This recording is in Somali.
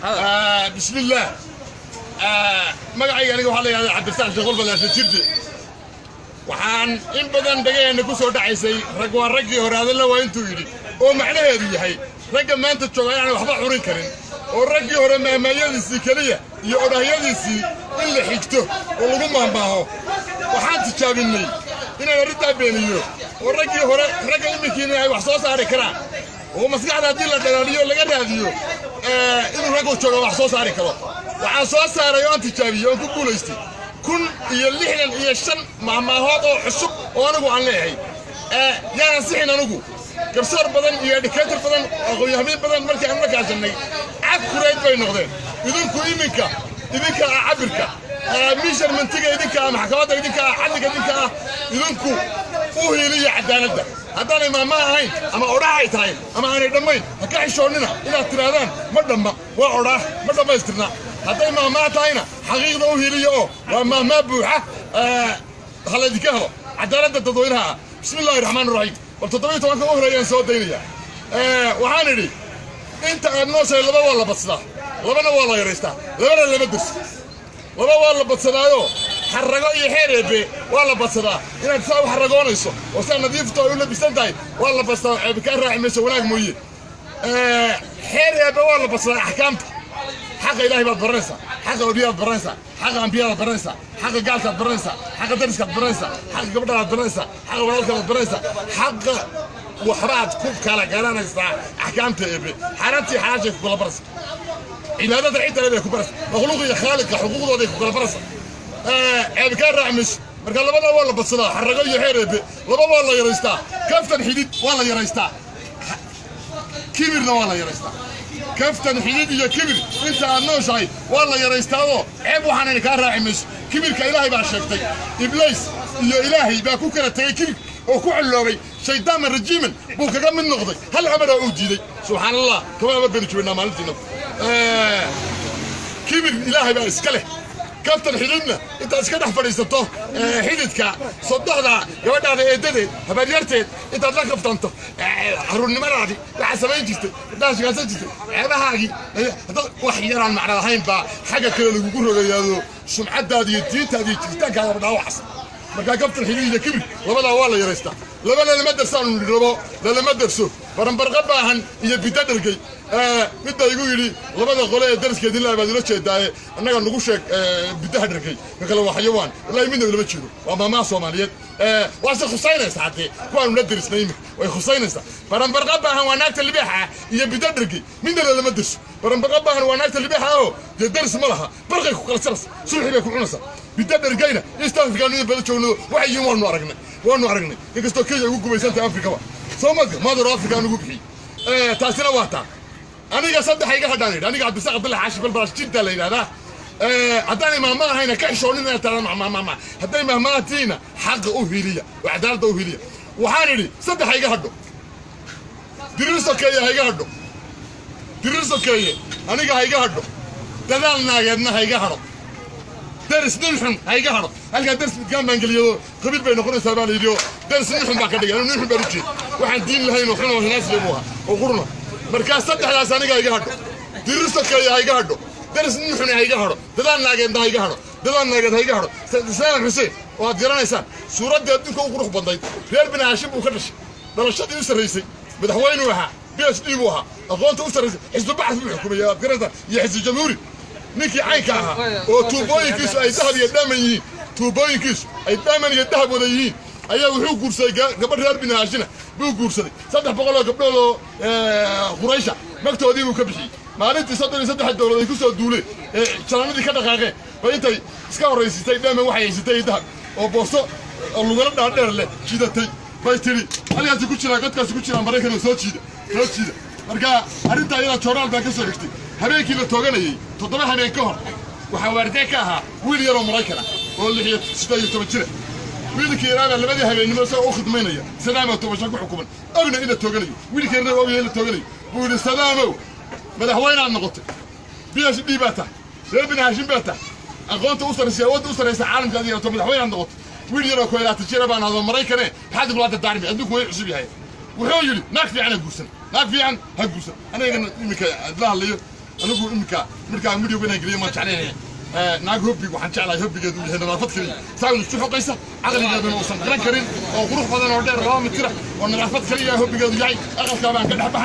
Bismillaah. Magacayga aniga waxaa la yidhahdaa Cabdirasaaq Sheekh Walbalaashe Jirde. Waxaan in badan dhegaheenna ku soo dhacaysay "Rag waa raggii hore, adalla waa intuu yidhi", oo macnaheedu yahay ragga maanta jooga inaanay waxba curin karin, oo raggii hore maahmaahyadiisii keliya iyo odhahyadiisii in la xigto oo lagu maahmaaho. Waxaan tijaabinnay inaan arrintaa beeniyo, oo raggii hore ragga iminkiina ay wax soo saari karaan, oo maskaxda haddii la dhalaaliyo laga raadiyo inuu raggu jooga wax soo saari karo. Waxaan soo saaray oo aan tijaabiyey oon ku guulaystay 1065 mahmaahood oo cusub oo anigu aan leeyahay. Yaanan sixin anigu, garsoor badan iyo educator badan, aqoon-yahamiin badan markii aan la kaashanay, accurate bay noqdeen. Idinku iminka idinka ah cabirka, measurementiga idinka ah, maxkamadda idinka ah, cadliga idinka ah, idinku u hiiliya cadaaladda. Haddaanay maahmaah ahayn ama odhaah ay tahay ama aanay dhammayn, ha ka xishoonnina inaad tidhaahdaan "Ma dhamma, waa odhaah, ma dhammaystirna". Hadday maahmaah tahayna, xaqiiqda u hiiliya oo waa maahmaah buuxa, ha laydinka helo cadaaladda dadweynaha ah. Bismi Illaahi Raxmaan Raxiim. Bal 17-ka u horeeyaan soo daynaya. Waxaan idhi: inta aad nooshahay laba waa la badsadaa, labana waa la yaraystaa, labana lama derso. Laba waa la badsadaayo, xarrago iyo xeer Eebe waa la badsadaa. Inaad saa u xarragoonayso oo saa nadiifto ay u labisan tahay waa la badsadaa, ceebi kaa raaci mayso, wanaag mooye. Xeer Eebe waa la badsadaa. Axkaamta xaqa Ilaahay baad baranaysaa, xaqa awliyaad baranaysaa, xaqa ambiyadaad baranaysaa, xaqa gaalkaad baranaysaa, xaqa dariskaad baranaysaa, xaqa gabdhadaad baranaysaa, xaqa walaalkaad baranaysaa, xaqa waxbaad ku kala garanaysaa. Axkaamta Eebe xaaraantii xalaashay ku kala baraysa, cibaadada cidda bay ku baraysa, makhluuq iyo khaaliqa xuquuqdooday ku kala baraysa, ceebi kaa raaci mayso. Marka labada waa la badsadaa, xarrago iyo xeer Eebe. Laba waa la yaraystaa, kaftan xidid waa la yaraystaa, kibirna waa la yaraystaa. Kaftan xidid iyo kibir inta aad nooshahay waa la yaraystaadoo ceeb waxaanayna kaa raaci mayso. Kibirka Ilaahay baa sheegtay. Ibliis iyo Ilaahay baa ku kala tegey kibir oo ku colloobay. Shaydaaman rajiiman buu kaga mid noqday hal amaraa uu diiday. Subxaan Allah, kama amar baynu joognaa maalintiina. Kibir Ilaahay baa iska leh. Kaftan xididna intaad iska dhex fadhiisato xididka, sodohda, gabadhaada eedadeed, habaryarteed intaad la kaftanto, caruurnimadaadii waxaad samayn jirtay, haddaad shigaasan jirtay, ceebahaagii, haddaad wax yaraan macno lahayn baa xagga kale lagugu rogayaado, sumcaddaada iyo diintaada iyo jiritaankaadaba dhaawacas. Markaa kaftan xidid iyo kibir labadaa waa la yaraystaa. Laba lalama darsaanu nidhi, labo lalama darso: baranbarqa baahan iyo bidda dhargey. Mid baa igu yidhi: "Labada qole ee dariskeedin laa baad ula jeedaaye, annaga nagu sheeg biddaha dhargey, ka kale waa xayawaan." Wallahi midna ulama jeedo, waa maamaha Soomaaliyeed. Waase khusaynaysaa haddee kuwaanu la derisnay iminka, way khusaynaysaa. Baranbarqa baahan waa naagta libaaxa iyo bidda dhargey, midna lalama derso. Baranbarqa baahan waa naagta libaaxa oo dee deris ma laha, barqay ku kala jaraysa, subaxii bay ku cunaysaa. Bidda dhargeyna East Africa in badan joogno, waxay yihiin waanu aragnay, waanu aragnay, inkastoo Kenya ugu gumaysantahay Afrikaba. Soo madka Mother Africa ugu bixiyey. Taasina waa taa. Aniga saddex iga hadhaan yidhi. Aniga Cabdisaaq Cabdullahi Xaashi Balbalash Jidda la yidhahdaa. Haddaanay maama ahayna, ka xishoonin inaad tahdaan maama. Hadday maamaatiina, xaqa u hiliya oo cadaaladda u hiliya. Waxaan idhi saddex iga hadho: dirir sokeeye ha iga hadho, dirir sokeeye aniga ha iga hadho, dadaal naageedna ha iga hadho, deris nin xun ha iga hadho. Halkaa deris midkaan baan geliyado, qabiil bay noqonaysaa baa la yidhi, oo deris nin xun baan ka dhigay. Anu nin xun baan u jeed, waxaan diin lahayn oo xun oo hinaasle buu ahaa oo quruna. Markaa saddexdaas aniga ha iga hadho: dirir sokeeye ha iga hadho, deris nin xun ha iga hadho, dadaal naageedna ha iga hadho. Dadaal naageed ha iga hadho. Saddam Xuseen oo aad garanaysaan, suuraddii adduunka u qurux badnayd, reer Bini Haashim buu ka dhashay, dhalashadii u sarraysay, madaxweynuu ahaa, PhD buu ahaa, aqoonta u sarraysay, Xisbi Baxth buu xukumay, aad garanaysaan, iyo Xisbi Jamhuuri. Ninkii caynka ahaa oo tuubooyinkiisu ay dahab iyo dhaaman yihiin, tuubooyinkiisu ay dhaaman iyo dahab wada yihiin, ayaa wuxuu guursaday gabadh reer Bini Haashina buu guursaday. 300 oo gabdhood oo Quraysha magtoodii buu ka bixiyey. Maalintii 33 dowlad ay ku soo duuleen ee jalaanadii ka dhaqaaqeen bay intay iska horraysisay dhaaman waxay haysatay dahab oo boorso oo lugala dhaadheer leh jidatay bay tidhi: "Halkaasi ku jiraan, godkaasi ku jiraan Maraykan oo soo jiida, soo jiida." Marka arrintaa iyada joornaal baan ka soo xigtay. Habeenkii la tooganayey, 7 habeen ka hor, waxaa waardee ka ahaa wiil yaroo Maraykan ah oo 6 iyo 18 jira. Wiilkii yaraabaa labadii habeennimo isagoo u khidmaynaya Sadaamoo toobasho ku xukuman, ogna in la tooganayo, wiilkii yarna ogyahay in la tooganayo, buu yidhi: "Sadaamow, madaxweynaad noqotay, PhD baa tahay, reer Bin Haashim baa tahay, aqoonta u sarraysa, awoodda u sarraysa caalamka aad yeelato, madaxweynaad noqotay, wiil yaroo 21 jira baan ahdo Maraykane, maxaad igula dardaarmi? Adduunku way cusub yahay." Wuxuu yidhi: "Naag fiican ha guursan, naag fiican ha guursan." Anigana iminka la hadlayo. Anigu iminka markaa midhowga inaan geliyo maan jeclaynaya. Naag hobbi waxaan jeclahay hobbigeedu yahay nadaafad keliya, saa isku xoqaysa, caqligeeduna uusan garan karin, oo qurux badan oo dheer 2 mitira, oo nadaafad keliya hobbigeedu yahay. Aqalkaa baan ka dhex baxay.